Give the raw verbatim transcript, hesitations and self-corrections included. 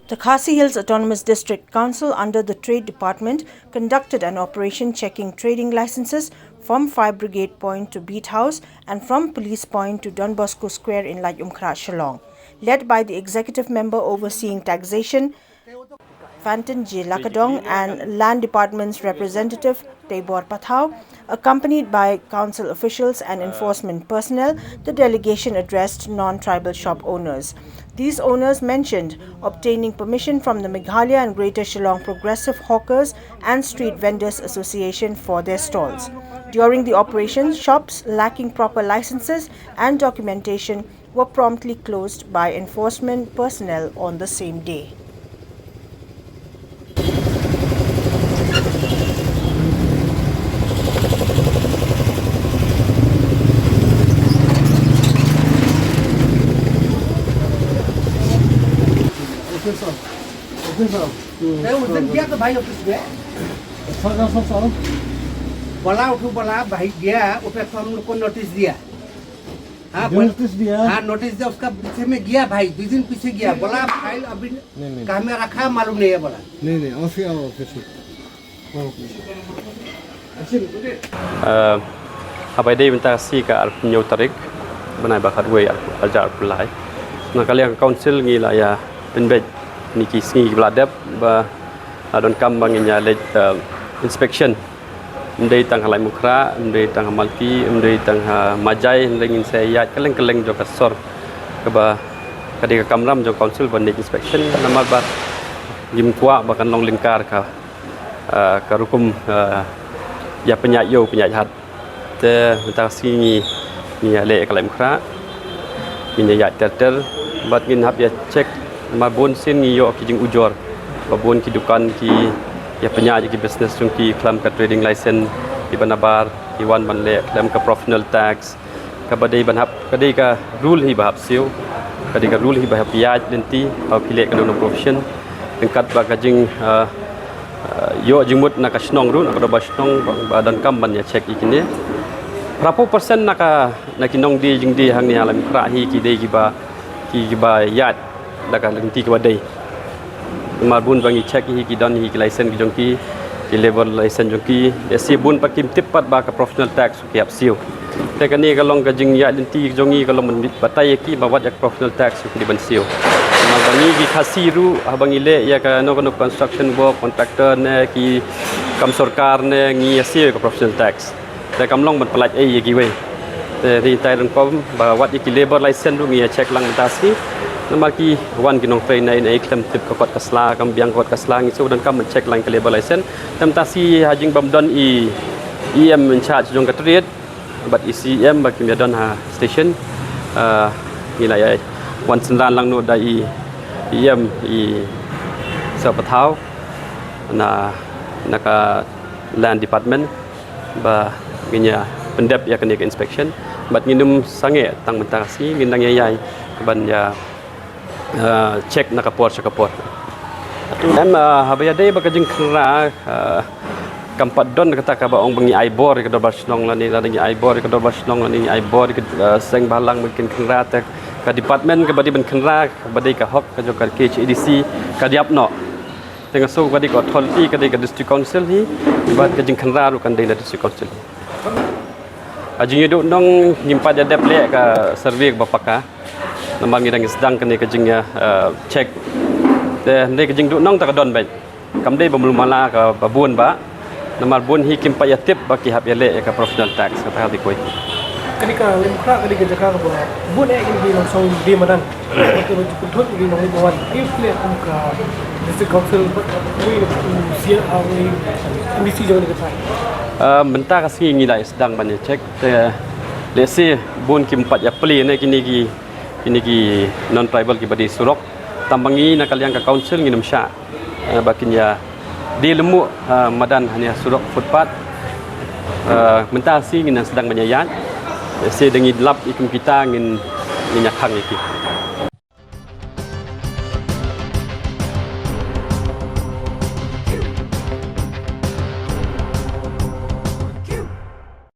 The Khasi Hills Autonomous District Council, under the Trade Department, conducted an operation checking trading licenses from Fire Brigade Point to Beat House and from Police Point to Don Bosco Square in Laitumkhrah, Shillong. Led by the executive member overseeing taxation, Fantin J Lakadong, and Land Department's representative Teibor Pathao, accompanied by council officials and enforcement personnel, the delegation addressed non-tribal shop owners. These owners mentioned obtaining permission from the Meghalaya and Greater Shillong Progressive Hawkers and Street Vendors Association for their stalls. During the operation, shops lacking proper licenses and documentation were promptly closed by enforcement personnel on the same day. नहीं, उस दिन गया तो भाई ऑफिस में। बोला, उठो, बोला, भाई गया, वो पे तो हम लोग को नोटिस दिया। हाँ, बोल- नोटिस दिया? हाँ, नोटिस दिया, उसका पीछे में गया भाई, दो दिन पीछे गया, बोला, फाइल अभी नहीं, नहीं। कहाँ में रखा है, मालूम नहीं है, बोला। नहीं, नहीं, ऑफिस, आओ, ऑफिस में। Uh, haba ïadei mynta ka sngi ka arphew hynñiew tarik, bnai ba khatwei, arphew, arphew lai. Na ka liang ka council ngi la ïa pynbeit kine ki sngi kiba la dep ba la donkam ba ngin ïa leit, uh, inspection. Ym dei tang ha Laitumkhrah, ym dei tang ha Malki, ym dei tang ha Majai, hynrei ngin sa ïaid kylleng kylleng jong ka sor. Kaba ka dei ka kamram jong ka council ban leit inspection, namar ba ngim kwah ba kan long lyngkar ka ah, ka rukom, ah, ïa pynïaid ïew pynïaid hat. Te mynta ka sngi ngi, ngi ïa leh ïa ka Laitumkhrah. Ngin ïa ïaid ter ter bad ngin hap ïa check, namar bun sien ngi ïoh ki jingujor ba bun ki dukan ki ïa pynïaid ïa ki business jong ki khlem ka trading license, kiba nabar ki wan ban leh khlem ka professional tax. Kaba dei ban hap, ka dei ka rule hi ba hap siew, ka dei ka rule hi ba hap ïaid lynti, haba phi leh kano kano profession. Ryngkat bad ka jing, ah, ah, ïoh jingmut na ka shnong ruh, na ka dorbar shnong, ba, ba donkam ban ïa check ïa kine. Phraphew percent na ka, na ki nongdie jingdie hangne ha Laitumkhrah hi ki dei kiba, ki, kiba ïaid da ka lynti kaba dei. Namar bun ba ngi check hi ki don hi ki license ki jong ki, ki labour license jong ki. Lehse bun pat kim tip pat ba ka professional tax ki hap siew. Te kane ka long ka jingïaid lynti jong ngi, ka long ban batai ïa ki ba wat ïa ka professional tax ki dei ban siew. Namar ba ngi ki Khasi ruh, haba ngi leh ïa kano kano construction work, contractor ne ki kam sorkar ne, ngi ïa siew ïa ka professional tax. Te kam long ban pyllait ei ïa kiwei. Te ri tai rung pom ba wat ïa ki labour license ruh ngi ïa check lang mynta sngi. Namar ki wan ki nongtrei na ei na ei khlem tip ka kot ka sla, kam biang ka kot ka sla, ngi shu donkam ban check lang ka labour license. Te mynta sngi ha jingbym don i E M in charge jong ka trade bad i C E M ba kim ïa don ha station. Ah, ngi la ïa wan synran lang noh da i E M i Sir Pathaw na, na ka Land Department ba ngin ïa pyndep ïa kane ka inspection. Bad ngin ym sangeh tang mynta ka sngi, ngin nang ïa ïai ban ïa, eh, check na ka por sha ka por. Em, eh, haba ïadei bad ka jingkhynra, eh, kam pat don kata kaba ong ba ngi ai bor ïa ka dorbar shnong lane, lane ngi ai bor ïa ka dorbar shnong lane ngi ai bor ïa ka, eh, seng bhalang ba kin khynra. Te ka department kaba dei ban khynra, kaba dei ka hok ka jong ka K H A D C, ka dei ap noh. Te nga sngew ka dei ka authority ka dei ka District Council hi bad ka jingkhynra ruh kan dei na District Council hi. Ka jingïaduh nong ngim pat ïa dep leh ka survey ba paka. Namar ngi dang sdang kane ka jingïa, eh, check. Te hynrei ka jingduh nong ta ka don bad kam dei ba mlu mala kaba bun ba. Namar bun hi kim pat ïa tip ba ki hap ïa leh ïa ka professional tax kata ka dei kawei. Kane ka Laitumkhrah ka dei ka jaka kaba bun eh ki nongshong dei madan. Ka ba ju kynthoh ki nongmih ba wan. Ki plie kum ka District Council ba wei na u C M, ah, wei M D C jong ka dei ka thai. Ah, mynta ka sngi ngi la sdang ban ïa check te lehse bun kim pat ïa plie ne kine ki, kine ki non tribal kiba dei surok. Tang ba ngi na ka liang ka council ngin ym shah, eh, ba kin ïa die lyngngoh, eh, madan hangne ha surok footpath. Eh, mynta sngi ngin nang sdang ban ïa ïaid. Lehse da ngi lap ïa kum kita ngin, ngin ïa khang ïa ki.